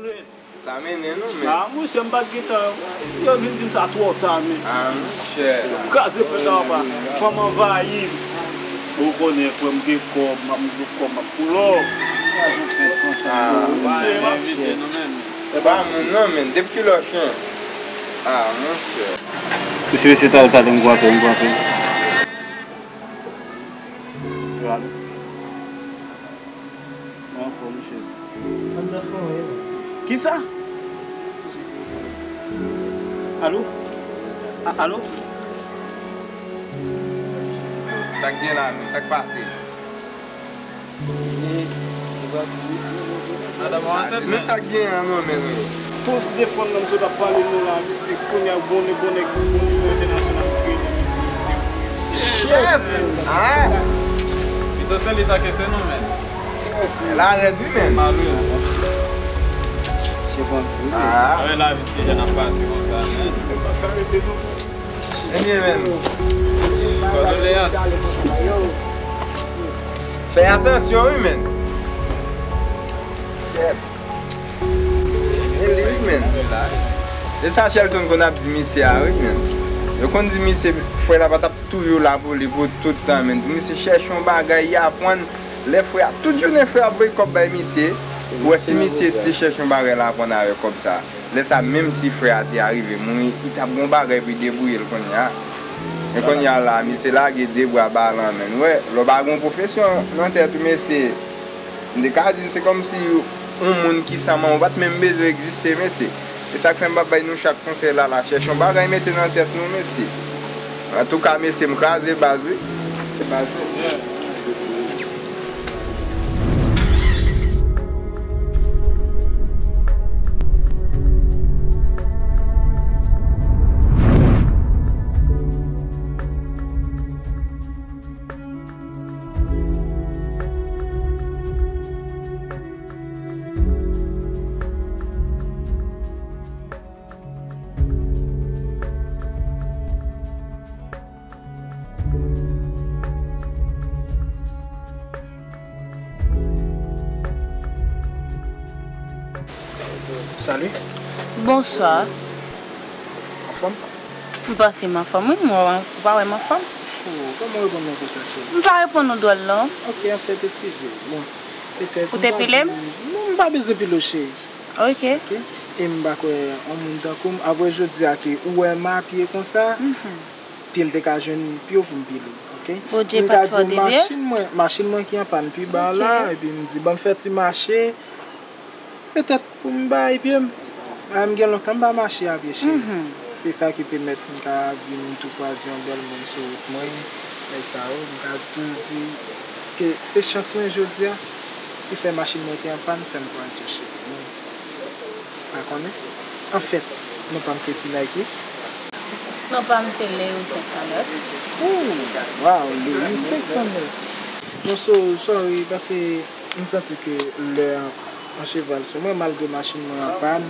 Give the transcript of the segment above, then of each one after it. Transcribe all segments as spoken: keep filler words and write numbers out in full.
Sa mennen nou, men. Ah, monchè, m pa t gen tan. Yo vin di m sa twò ta, men. Ah, monchè. Kraze fè sa anba. Fanm anvayi m. Ou konnen, frè m gen kòb, m ap moutre kòb, m ap pull up. Kraze fè konsa. Ah, monchè. Pa moun non, men. Depi kilè chen. Ah, monchè. Mesye, mesye, talè, talè, m kwape, m kwape. Yo ale. Mwen anfòm, monchè. Anbyans mwen, wi. Kisa? Alo? A- alo? Sa k gen la menm? Sa k pase? Madanm ou ansent, men. Sa k gen an non, men. Tout de fwa m nan m sot ap pale nou la, misye kounye a bon nèg, bon nèg, bon nivo entènasyonal kreye nan Ayiti, misye. Shit! Ah! Pito se li ta ke se nou, men. La rèd, wi, men. Mal, wi. Ah. Avè lavi ti jèn ap pase konsa, men. Se pa sa rete non. Ebyen, men. Kondoleyans. Fè atansyon, wi, men. Kèt. E li, wi, men. E sa Shelton konn ap di misye a, wi, men. Yo konn di misye, frè la pa t ap toujou la pou li pou tout tan, men. Pou misye chèche yon bagay, y aprann. Lè frè a, tout jounen frè a ap voye kòb bay misye. Ou wè si misye te chèche yon bagay la aprann avèk kòb sa. Lè sa, menm si frè a te arive mouri, li t ap gon bagay pou li debouye l kounye a. Men kounye a la, misye lage de bra ba l an men. Ou wè, lè w pa gon pwofesyon nan tèt ou, mesye, m te ka di n se kòmsi yon moun ki san manman, ou pa t menm bezwen egziste, mesye. E sa k fè m p ap bay nou chak konsèy la, la chèche yon bagay mete nan tèt nou, mesye. Antouka, mesye, m kraze baz, wi. Baz, mesye. Salut. Bonswa. Anfòm? M panse m anfòm, wi. Mwen, ou pa wè m anfòm? Oh, kòman w reponn mwen konsa, cheri? M pa reponn ou dwòl, non. Ok, anfèt, eskize. Bon, petèt. Ou te pile m? Non, m pa bezwen pile w, cheri. Ok. Ok? E m pa kwè yon moun tankou m, apre jodi a ke ou wè m apiye konsa, pye m te ka jwenn pye w pou m pile w, ok? Bondye pa t fè w de byen? Machin mwen, machin mwen ki an pàn pi ba la, epi m di, ban m fè ti mache, petèt pou m bay pye m. A, m gen lontan m pa mache a pye, cheri. Se sa ki pèmèt m ka di m tou kwaze yon bèl moun sou wout mwen, e sa yo, m ka tou di ke se chans mwen jodi a ki fè machin mwen te an pàn, fè m kwaze w, cheri. Pa konnen. Anfèt, non pa m se T-Nike, wi. Non pa m se Leo senk san nèf. Ooh, wow, Leo senk san nèf. Non, so, sorry, paske m santi ke lè an, an cheval sou mwen, malgre machin mwen an pàn,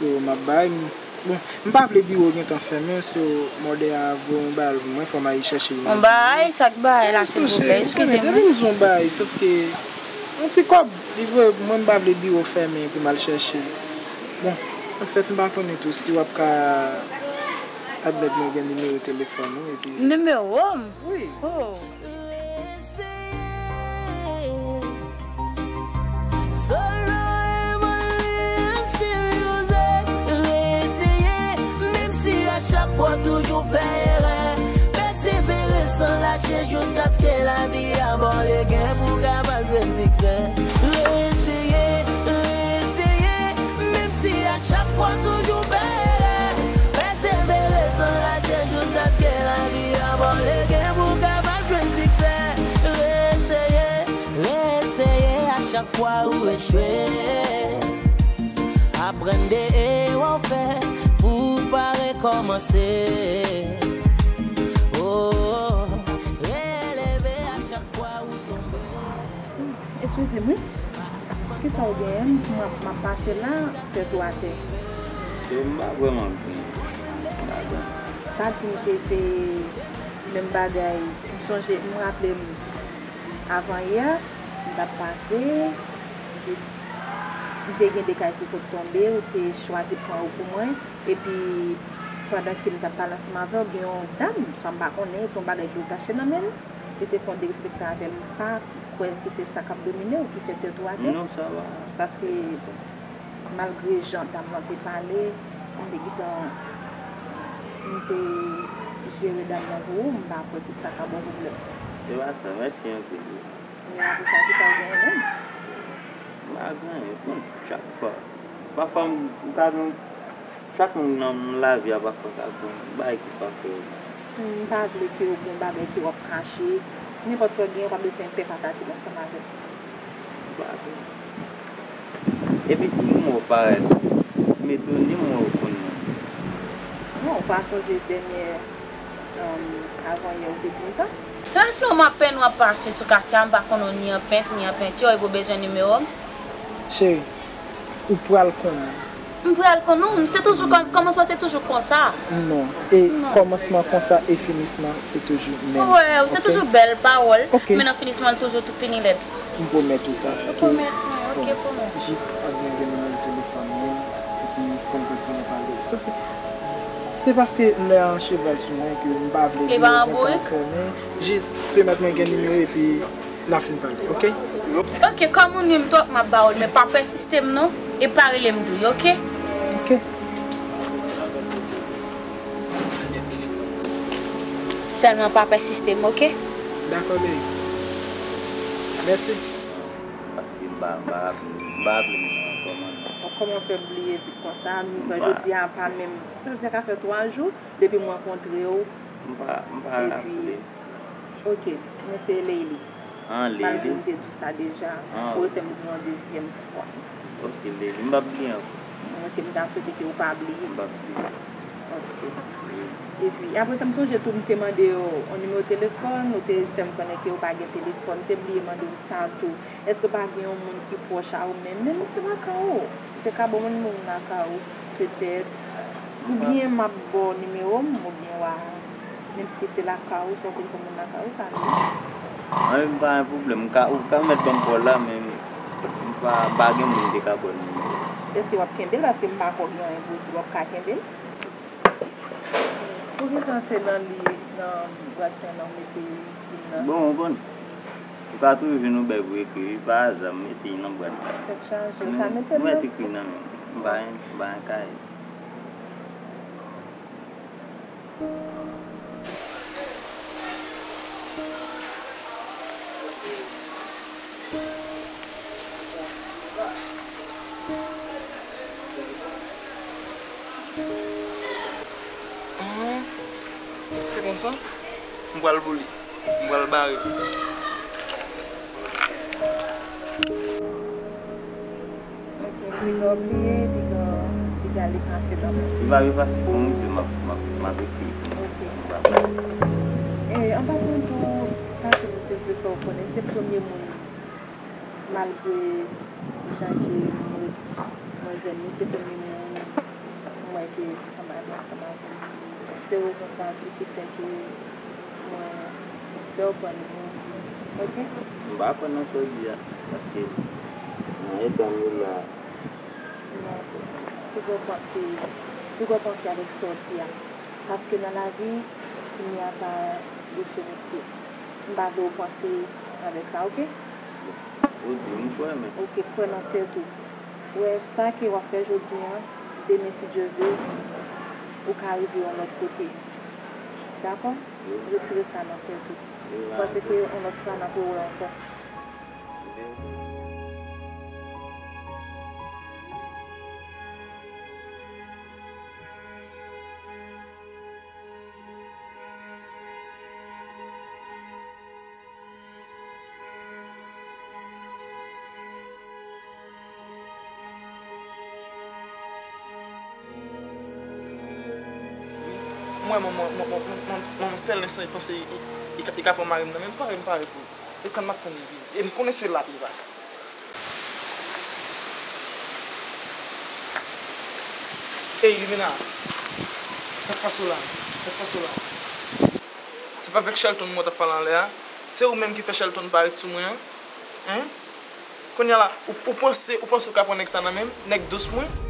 yo, m ap bay, m, bon, m pa vle biwo gentan fèmen, so, mòdè a voye yon bagay pou mwen, fò m al chèche yon. Yon bagay, sa k bagay la, silvouplè, eskize m. Depi m di yon bagay, sòf ke yon ti kòb, li voye pou mwen, m pa vle biwo fèmen pou m al chèche. Bon, anfèt, m pa konnen tou si w ap ka admèt mwen gen nimewo telefòn ou, epi. Nimewo m? Wi. Oh. Solo evolye, m still use, reeseye, menm si a chak fwa w toujou fè erè. Pèsevere san lache jiskaske lavi a ba w legen pou w kapab jwenn siksè. Reeseye, reeseye, menm si a chak fwa w toujou fè erè. Pèsevere san lache jiskaske lavi a ba w legen pou w kapab jwenn siksè. Reeseye, reeseye a chak fwa ou echwe. Aprann de erè w fè pou w pa rekòmanse. Oh, releve a chak fwa ou tonbe. Eskize m, wi. Kisa w genyen? M ap, m ap pase la, tèt ou atè. Yo, m pa vrèman byen. M pa byen. Sa di m ke se menm bagay. M sonje, m raple m avan yè, m t ap pase, jis Te gen de kay ki sot tonbe, ou te chwazi pran yo pou mwen, epi pandan ke m t ap pale ansanm avè w, gen yon dam, sa m pa konnen, te yon bagay ki te tache nan men l, li te fè yon derespektan avè m, m pa kwè ke se sa k ap domine w ki fè tèt ou atè. Non, sa va. Paske malgre jan dam lan te pale, m te gentan, m te jere dam lan pou ou, m pa kwè ke sa ka ba w pwoblèm. Se pa sa, mèsi anpil wi. Men apre sa, kisa w genyen menm? M pa gen anyen, bon, chak fwa. Pafwa, m, m ka gen, chak moun nan lavi a, pafwa, ka gen yon bagay ki pa fè yo byen. M pa vle ke w gen yon bagay ke w ap kache. Nenpòt sa w genyen, w pa bezwen pè pataje l ansanm avè m. M pa gen. Epi, di m wè w parèt, m etone m wè w konn mwen. Non, w pa sonje dènyè, um, avan yè, w te di m sa? Nan sinon m ap penn w ap pase sou katye a, m pa konn ou ni an pent, ni an pentye, epi w bezwen nimewo m? Cheri, ou pral konnen. M pral konn ou, se toujou kòm, kòmansman se toujou konsa. Non, e kòmansman konsa e finisman se toujou menm. Wè, se toujou bèl pawòl, men nan finisman li toujou tou fini lèd. M pwomèt ou sa. Ou pwomèt mwen, ok, pwomèt. Jis ap gen nimewo telefòn mwen, epi pou n kontinye pale. Sofi, se paske lè an cheval sou mwen ke m pa vle li yo gentan fèmen. Jis pèmèt mwen gen nimewo epi n a fin pale, ok? Ok, kòm ou nwui m twòp, m ap ba w l, men pa pèsiste m non, e pa rele m tou, ok? Ok. Sèlman pa pèsiste m, ok? Dakò, baby. Mèsi. Paske m pa, m pa raple, m pa raple m nan kòman non. Bon, kòman w fè bliye vit konsa? Nou wè jodi a pa menm, jodi a ka fè twa jou depi m rankontre w. M pa, m pa raple. Ok, mwen se Leili. An, Leili. Malgre m te di w sa deja, ou refè m di w yon dezyèm fwa. Ok, Leili, m p ap bliye ankò. Ok, m ta swete ke w pa bliye. M p ap bliye. Ok. Epi, apre sa, m sonje tou, m te mande w yon nimewo telefòn, ou te fè m konnen ke w pa gen telefòn, m te bliye mande w sa tou. Èske pa gen yon moun ki pwòch a ou menm, menm si lakay ou? Ou te ka ban m yon moun lakay ou, petèt. Oubyen m ap ba w nimewo m, oubyen w a, menm si se lakay ou, si w te jwenn moun lakay ou, sa rive. Mwen menm, pa gen pwoblèm. M ka, ou ka mèt ban m pa w la, men m pa, m pa gen moun m te ka ba w nimewo. Èske w ap kenbe l? Paske m pa kwè w gen anyen pou w di w ap ka kenbe l. Poukisa se nan li, nan bwat pen nan w mete plim nan? Bon, ou konn. Ou ka toujou jwenn yon bèg pou ekri, wi, pa aza, m mete l nan bwat la. Tèt chaje, ou ka mete l nan. M mèt ekri nan men m. M pa gen, m pa gen kaye. Ahn, se konsa? M pral boule. M pral bare. Ok, piga w bliye, piga, piga l efase nan men. Li pa efase, pou m rive, m ap, m ap, m ap ekri pou m. Ok. M pa. E, an pasan tou, sa ke m te vle fè w konnen, se premye moun, malgre jan ke m ret mwen jwenn li, se premye moun m wè ke sanble ansanm avè m. Se rezon sa tou ki fè ke mwen fè w pran nimewo m. Ok? M pa kwè nan sa w di a, paske nan eta m ye la. Non, piga w panse, piga w panse avèk sa w di a. Paske nan lavi, il n'y a pas de solution. M pa vle w panse avèk sa, ok? Ou di m kwè, men. Ok, kwè nan tèt ou. Wè, sa ke w ap fè jodi a, demen, si Dye vle, ou ka rive yon lòt kote. Dakò? Wi. Retire sa nan tèt ou. Wi, m a retire. Paske yon lòt fwa, n ap rewè ankò. Wi. Mwen, mwen, mwen, mwen, mwen, mwen, mwen, fè l ensan, li panse li, li, li ka, li ka pran mari m nan, men mari m pare pou li. E tann m ap tann li vini. E m konnen se la pou li pase. Ey, Limena, sa k pase w la? Sa k pase w la? Se pa avèk Shelton mwen t ap pale anlè a? Se ou menm ki fè Shelton parèt sou mwen an? Hein? Kounye a la, ou, ou panse, ou panse ou ka pran nèg sa nan men m? Nèg dous mwen?